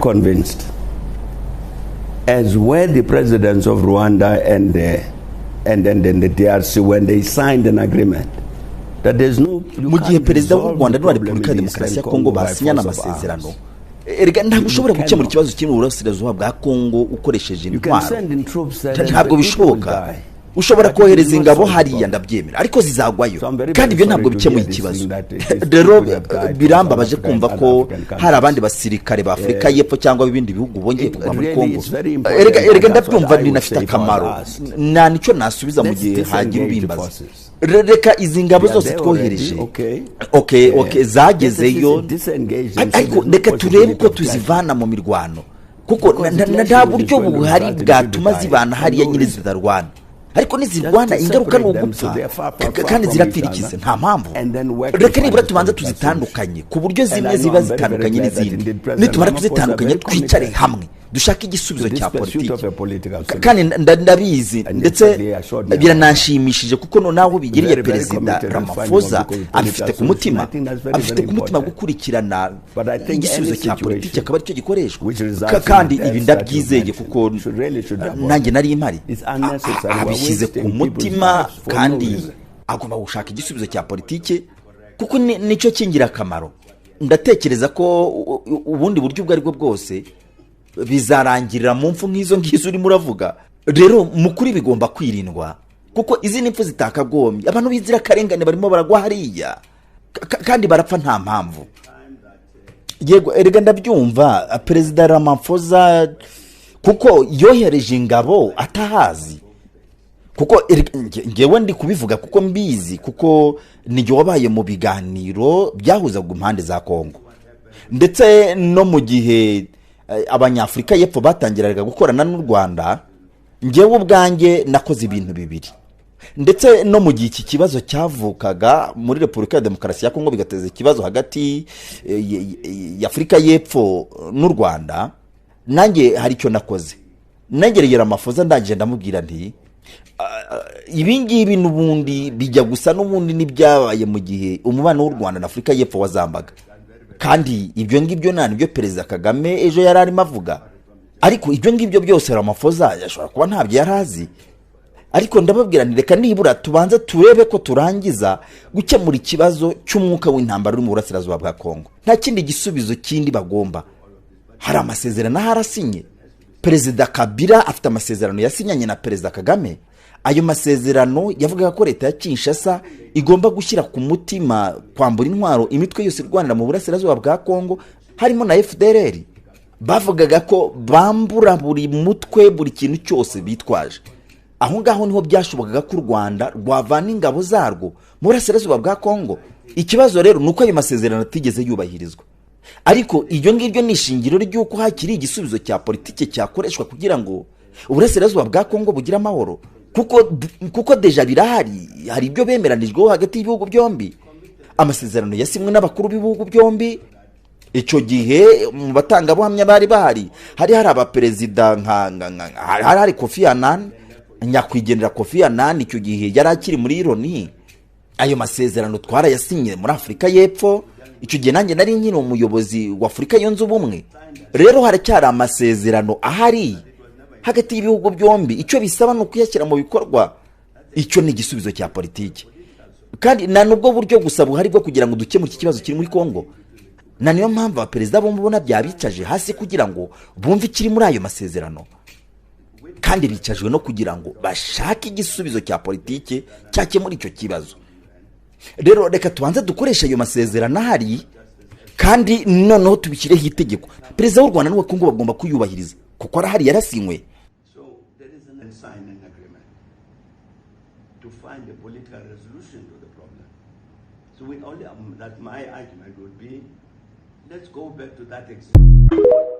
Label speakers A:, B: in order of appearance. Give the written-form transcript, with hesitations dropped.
A: Convinced, as were the presidents of Rwanda and then the DRC when they signed an agreement, that there's no
B: Mu gihe perezida w'u Rwanda n'uwa Repubulika ya Demokarasi ya Kongo basinyana amasezerano, erega ntabwo ushobora gukemura ikibazo kiri mu burasirazuba bwa Kongo ukoresheje intwaro. Ntabwo bishoboka. Ushobora kohereza ingabo hariya, ndabyemera, ariko zizagwayo, kandi ibyo ntabwo bikemuye ikibazo. Rero birambabaje kumva ko hari abandi basirikare ba Afurika y'Epfo cyangwa ibindi bihugu bongeye kugwa muri Kongo. Erega ndabyumva, binafite akamaro. Nta nicyo nasubiza mu gihe hagira ubimbaza. Reka izi ngabo zose twohereje, okay, zagezeyo, ariko reka turebe uko tuzivana mu mirwano, kuko nta buryo buhari bwatuma zibana hariya nyine zitarwana. Ariko nizirwana, ingaruka ni ugupfa, kandi zirapfirikize, nta mpamvu. Reka nibura tubanza tuzitandukanye ku buryo zimwe ziba zitandukanye n'izindi. Nitumara kuzitandukanya, twicare hamwe dushake igisubizo cya politiki. Kandi ndabizi, ndetse biranashimishije, kuko noneho bigiriye Perezida Ramaphosa abifite ku mutima, abifite ku mutima gukurikirana igisubizo cya politiki, akaba aricyo gikoreshwa. Kandi ibi ndabyizeye kuko nanjye nari impari. Abishyize ku mutima kandi agomba gushaka igisubizo cya politiki, kuko nicyo cy'ingirakamaro. Ndatekereza ko ubundi buryo ubwo aribwo bwose bizarangirira mu mfu nk'izo ngizo urimo uravuga. Rero mu kuri bigomba kwirindwa, kuko izi ni impfu zitakagombye. Abantu b'inzirakarengane barimo baragwa hariya, kandi barapfa nta mpamvu. Yego, erega ndabyumva, Perezida Ramaphosa, kuko yohereje ingabo atahazi, kuko ngewe ndi kubivuga kuko mbizi, kuko nijye wabaye mu biganiro byahuzaga impande za Kongo. Ndetse no mu gihe Abanyafurika y'Epfo batangiraga gukorana n'u Rwanda, ngewe ubwanjye nakoze ibintu bibiri. Ndetse no mu gihe iki kibazo cyavukaga muri Repubulika ya Demokarasi ya Kongo, bigateza ikibazo hagati y'Afurika y'Epfo n'u Rwanda, nanjye hari icyo nakoze. Negereye Ramaphosa, ndangije ndamubwira nti: "Ibi ngibi n'ubundi bijya gusa n'ubundi n'ibyabaye mu gihe umubano w'u Rwanda na Afurika y'Epfo wazambaga." Kandi ibyo ngibyo nta nibyo Perezida Kagame ejo yari arimo avuga. Ariko ibyo ngibyo byose Ramaphosa yashobora kuba ntabyo yari azi. Ariko ndababwira nti: "Reka nibura tubanze turebe ko turangiza gukemura ikibazo cy'umwuka w'intambara uri mu burasirazuba bwa Kongo." Nta kindi gisubizo kindi bagomba. Hari amasezerano ahari asinye. Perezida Kabila afite amasezerano yasinyanye na Perezida Kagame. Ayo masezerano yavugaga ko leta ya Kinshasa igomba gushyira ku mutima kwambura intwaro imitwe yose irwanira mu burasirazuba bwa Kongo, harimo na FDLR. Bavugaga ko bambura buri mutwe buri kintu cyose bitwaje. Aho ngaho niho byashobokaga ko u Rwanda rwavana ingabo zarwo mu burasirazuba bwa Kongo. Ikibazo rero ni uko ayo masezerano atigeze yubahirizwa. Ariko iryo ngiryo ni ishingiro ry'uko hakiri igisubizo cya politiki cyakoreshwa kugira ngo uburasirazuba bwa Kongo bugire amahoro, kuko déjà birahari. Hari ibyo bemeranijweho hagati y'ibihugu byombi, amasezerano yasinywe n'abakuru b'ibihugu byombi. Icyo gihe mu batangabuhamya bari bahari, hari abaperezida nka hari Kofi Annan, nyakwigendera Kofi Annan, icyo gihe yari akiri muri Loni. Ayo masezerano twarayasinye muri Afurika y'Epfo. Icyo gihe nanjye nari nkiri umuyobozi wa Afurika Yunze Ubumwe. Rero haracyari amasezerano ahari hagati y'ibihugu byombi. Icyo bisaba ni ukuyashyira mu bikorwa. Icyo ni igisubizo cya politiki, kandi nta nubwo buryo gusa buhari bwo kugira ngo dukemure iki kibazo kiri muri Kongo. Na niyo mpamvu abaperezida bombi ubona byabicaje hasi kugira ngo bumve ikiri muri ayo masezerano, kandi bicajwe no kugira ngo bashake igisubizo cya politiki cyakemura icyo kibazo. Rero reka tubanze dukoreshe ayo masezerano ahari, kandi noneho tubishyireho itegeko. Perezida w'u Rwanda n'uwa Kongo bagomba kuyubahiriza, kuko arahari, yarasinywe.
A: So there is an sign an agreement to find a political resolution to the problem. So we only that my argument would be, let's go back to that existing.